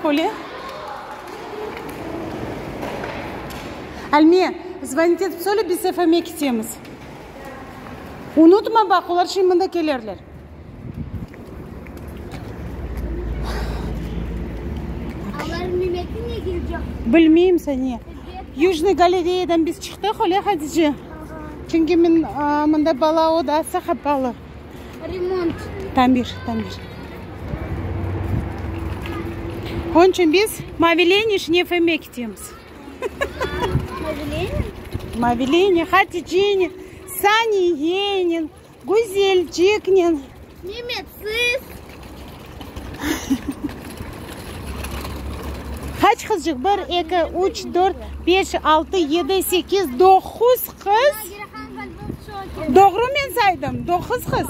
Öyle? Almiye, zvonit etip söyle, biz FM'e ketemiz. Unutma, baq, olar şimdi mında kelerler. Bilmeyim, Saniye. Yujnıy galereyadan biz çıqtıq, öyle, Hatice? Çünki men, mında bala odası qapalı. Remont. Tamir, tamir. Onıñ içün biz Mavileniş FM'e ketemiz. Mavileni? Mavileni, Haticeni, Saniyenen, Güzelciknen. Memetsiz. Qaç qızcıq? Bir, eki, üç, dört, beş, altı, yedi, sekiz, doquz qız. Doğru men saydım, doquz qız.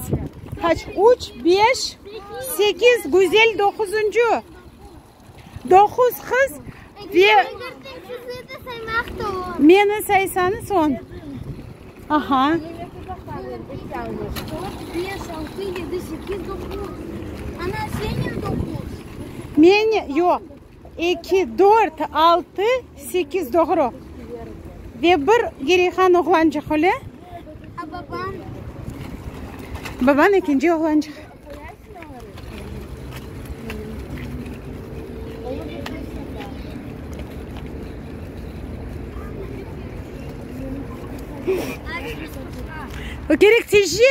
Qaç? Üç, beş, sekiz, Güzel doquzuncı. Doquz qız ve meni saysañız on. Aha. Men, yoq, eki, dört, altı, sekiz, doğru. Ve bir Gereyhan oğlançıq, öyle? Baban ekinci oğlançıq. Kerek tezce.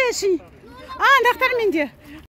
A, anahtar mende.